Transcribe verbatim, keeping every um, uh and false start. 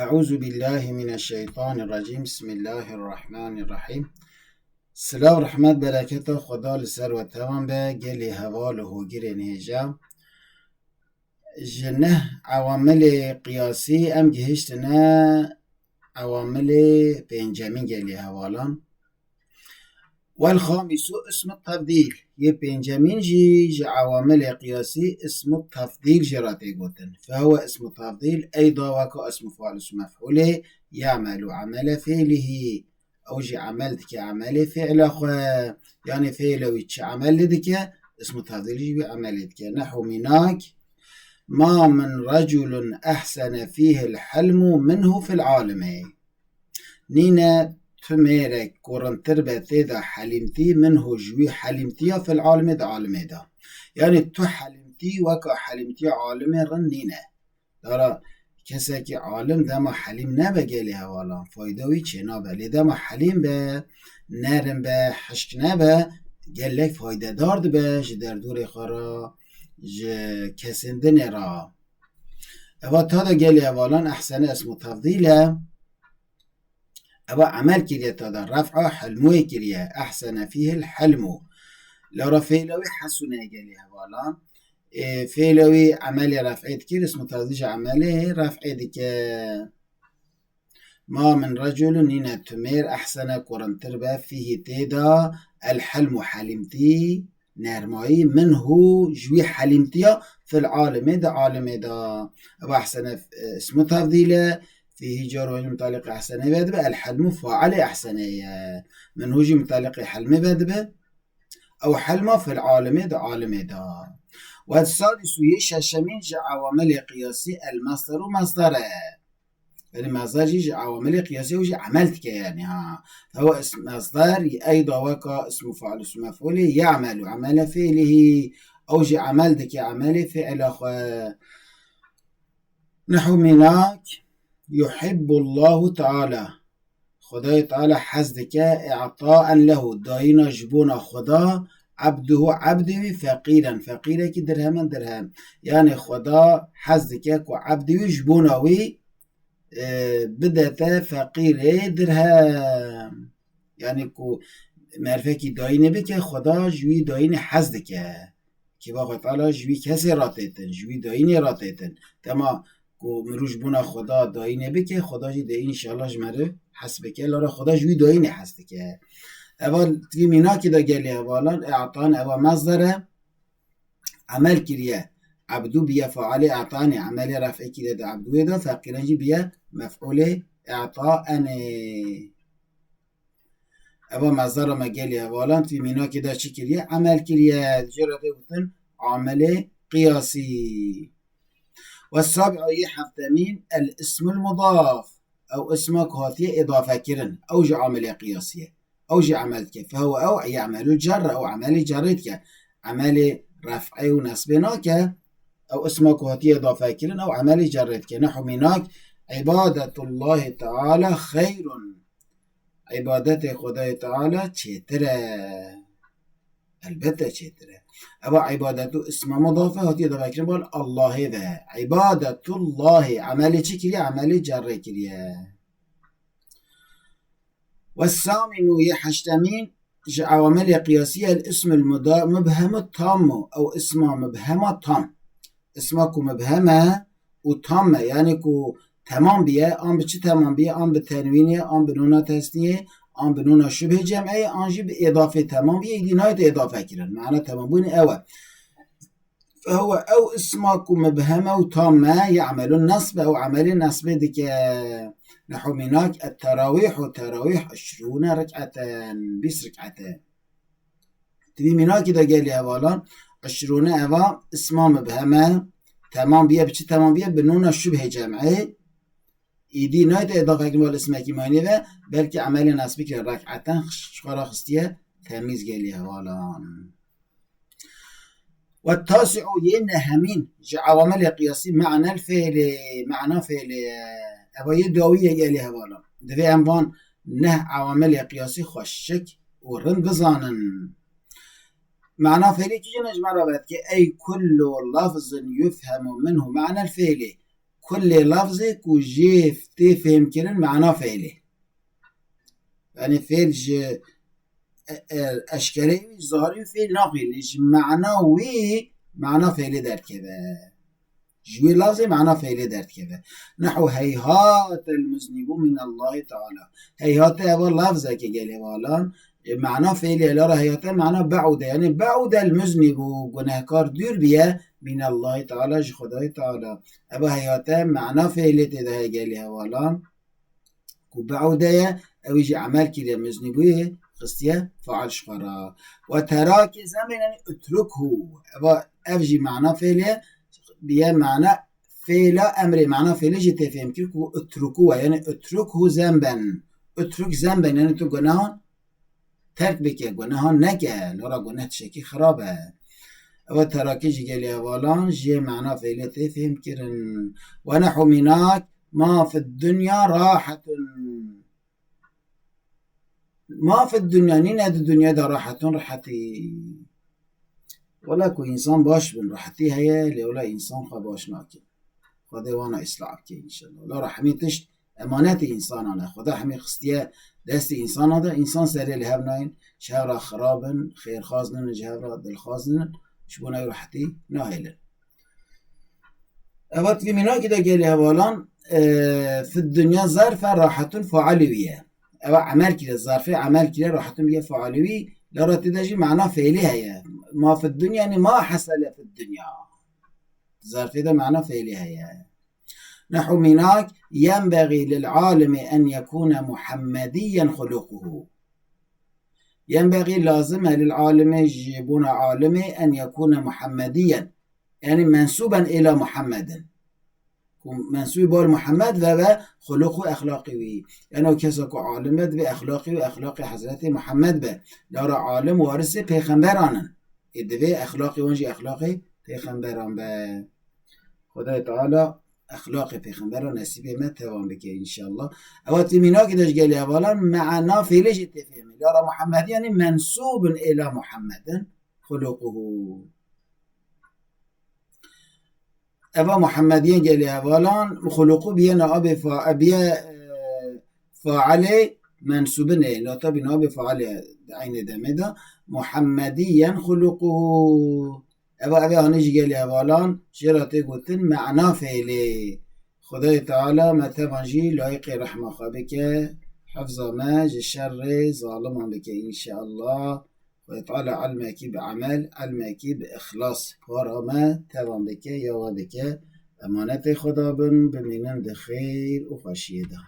Eûzubillahimineşşeytanirrecîm. Bismillahirrahmanirrahîm. Silav, rehmet, bereketa Xweda li ser we temam be, gelê heval û hogirên hêja. Ji neh ewamilê qiyasî em gihiştine ewamilê pêncemîn gelê hevalan. Wel xamisu ismu tefdîl. Yê pêncemîn jî ji ewamilê qiyasî ismu tefdîl jê re tê gotin. Fehuwe ismu tefdîl, eyda weka ismu fail, ismu mef'ulê, ya'melu emele fi'lihî. Ew jî emel dike emelê fi'la xwe. Yanî fi'la wî çi emelê dike, ismu tefdîl jî wî emelê dike. Nehu mînak, ma min reculun ehsene fîhil hilmu minhu fil alimi. Nîne tu mêrek ku rintir be tê de helîmtî, minhu ji wî helîmtiya fil alimê di alimê de. Yanî tu helîmtî weka helîmtiya alimê rind nîne. Dara kesekî alim dema helîm nebe gelê hevalan, fayda wî çênabe. Lê dema helîm be, nerm be, hişk nebe, gelek faydedar dibe ji derdorê xwe re, ji kesên dinê re. Eva ta da gelê hevalan ehsene ismu tefdîl e. Eva emel kiriye ta da. Ref'a hilmûyê kiriye. Ehsene fîhil hilmû. Lewra fêla wî hesûne gelê hevalan. Ê, fêla wî emelê ref'ê dikir, ismu tefdîl jî emelê ref'ê dike. Ma min reculun, nîne tu mêr, ehsene, ku rintir be, fîhî, tê de, el hilmu, helîmtî, nermayî, minhu, ji wî helîmtiya, fil alimê, di alimê de. Ev ehsene, e, ismu tefdîl e, fîhî car û mutaliqê ehsenê ve dibe, el hilmu failê ehsenê ye. Minhu jî mutaliqê hilmê ve dibe, ew hilma fil alimê, di alimê de. Wed sadisu, yê şeşemîn ji ewamelê qiyasî, el masdaru, masdar e. Yanî masdar jî ji ewamelê qiyasî ew jî emel dike yanî ha. Hewa is-, masdar eyda weka ismu fail, ismu mef'ulê, ya'melu emele fi'lihî. Ew jî emel dike emelê fi'la xwe. Nehu mînak, yuhibbullahu teala. Xwedayê Teala hez dike, i'taen lehu, dayîna ji bona Xweda, ebduhu, ebdê wî, feqîren, feqîrekî dirhemen dirhem. Yanî Xweda hez dike ku ebdê wî ji bona wî, e, bidete feqîrê dirhem. Yanî ku merivekî dayînê bike, Xweda ji wî dayînê hez dike. Kêfa Xwedê Teala ji wî kesê ratêtin, ji wî dayînê ratêtin. Dema ku mirov ji bona Xweda dayînê bike, Xweda jî dê înşallah ji meriv hes bike. Lewra Xweda ji wî dayînê hes dike. Eva di vî mînakê de gelê hevalan, e'tan, eva masdar e, emel kiriye. Ebdu biye failê e'tanê, emelê ref'ê kiriye di ebdûyê de, feqîren jî biye mef'ulê e'taenê. Eva masdara me gelê hevalan, di vî mînakê de çi kiriye? Emel kiriye. Jê re tê gotin amelê qiyasî. Ve sabi'u, yê heftemîn, el ismul mudaf. Ew isma ku hatiye îdafe kirin. Ew jî amelê qiyasî ye. Ew jî emel dike. Fehuwe ew ya'melul cerre. Ew emelê cerrê dike. Emelê ref'ê û nesbê nake. Ew isma ku hatiye îdafe kirin, ew emelê cerrê dike. Nehu mînak, ibadetullahî teala xeyrun. Îbadetê Xwedayê Teala çêtir e. Elbette çêtir e. Eva îbadetu isma mudafe hatiye de vekirin bal Allahê ve. Îbadetullahî. Emelê çi kiriye? Emelê cerrê kiriye. Ve saminu, yê heştemîn, ji ewamelê qiyasî el ismul muda-, mubhemu tammu. Ew isma mubhema tam. Isma ku mubhem e û tam e, yanî ku temam biye, an bi çi temam biye? An bi tenwînê, an bi nûna tesniyê, an bi nûna şubhê cem'ê, an jî bi îdafê temam biye, îdî nayê te îdafe kirin. Mana temambûnê ew e. Fehuwe, ew isma ku mubhem e û tam e, ya'melun nesbe, ew emelê nesbê dike. Nehu mînak, et-terawîhu, terawîh, eşrûne rik'eten, bîst rik'et e. Di vî mînakî de gelê hevalan, eşrûne eva isma mubhem e, temam biye, bi çi temam biye? Bi nûna şubhê cem'ê. Îdî nayê te îdafe kirin bal ismekî mayînê ve, belkî emelê nesbî kire, rek'eten xi-, ji xwe re xistiye temîz gelê hevalan. Ve tasi'u, yê nehemîn, ji ewamelê qiyasî me'nel fi'lê, me'na fi'lê ye. Eva yê dawî ye gelê hevalan. Divê em van neh ewamelê qiyasî xweşik û rind bizanin. Mana fi'lê kî jî ji me re vedike, ey kullu lafzin yufhemu minhu ma'nel fi'lê. kulê lafzê ku jê tê fêhmkirin mana fêlê. Yani fêl ji e, e, eşkereyê wî, zahirê wî fêl naxwîne, ji mana wî mana fêlê derdikeve. Ji wê lafzê mana fêlê derdikeve. Nehu heyhate el muznîbû min Allahî Teala. Heyhate eva lafzeke gelê hevalan, e, mana fêlê, lara heyhate mana be'ude. Yani be'ude el muznîbû, gunehkar dûr biye, min Allahî Teala, ji Xwedayê Teala. Eva heyhate mana fêlê tê de heye gelê hevalan. Ku be'ude ye, ew jî emel kiriye, muznîbûyê xistiye fail ji xwe re. Ve terakê zenben, yani utrukhu. Eva, ev jî mana fêlê, biye mana fêla emrê, mana fêlê jî tê fêhmkir ku utrukhu ye, yani utrukhu zenben. Utruk zenben, yani tu gunehan terk bike, gunehan neke, lara guneh tiştekî xirab e. Eva terakî jî gelê hevalan jê mana fêlê tê fêhmkirin. Ve nehu mînak, ma fid dunya rahetun. Ma fid dunya, nîne di dinyayê de rahetun, rehetî. Wela ku însan baş bin, rehetî heye, lê wela însan xwe baş nake. Xwedê wana îslah bike înşallah. Wela hemî tişt emanetê însanan e. Xweda hemî xistiye destê însanan de, însan serê li hev nayên, ji hev re xirab in, xêrxwaz nînin, ji hev re dilxwaz nînin, ji bona ew rehetî nahêlin. Eva di vî mînakî de gelê hevalan, e, fid dunya zarfe rahetun failî wî ye. Eva emel kire, zarfê emel kire, rahetun biye failî wî, lara tê de jî mana fêlê heye. Ma fid dunya, yani ma hesele fid dunya. Zarfê de mana fêlê heye. Nehu mînak, yenbegî lil alimi en yekûne muhemmedîyen xuluquhu. Yenbegî, lazim e, lil alimi, ji bona alimê, en yekûne muhemmedîyen. Yani mensûben êla Muhammedin. Ku mensûbî bal Muhammed ve, ve xuluq û exlaqî wî. Yani o kesa ku alim be, divê exlaqî û exlaqê Hezretê Muhammed be. Lara alim warisê pêxemberan in. Ê divê exlaqê wan jî exlaqê pêxemberan be. Xwedayê Teala exlaqê pêxemberan nesîbê me tevan bike înşallah. Ewa di vî mînakî de ji gelê hevalan me'na fêlê jî tê fêhmê. Lara Muhammedî yani mensûbin êla Muhammedin xuluquhu. Eva Muhammediyen gelê hevalan, xuluqu biye nabê fa-, biye, e, failê mensubinê. La tabî nabê failê di eynê demê de. Muhammediyen xuluquhu. Eva, eva hanê ji gelê hevalan, jê re tê gotin me'na fêlê. Xwedayê Teala me tevan jî layiqê rehma xwe bike. Hifza me ji şerê zaliman bike înşallah. Xwedê Teala ilmekî bi emel, ilmekî bi îxlas para me tevan bike, ya we bike. Emanetê Xweda bin, bimînin di xêr û xweşiyê de.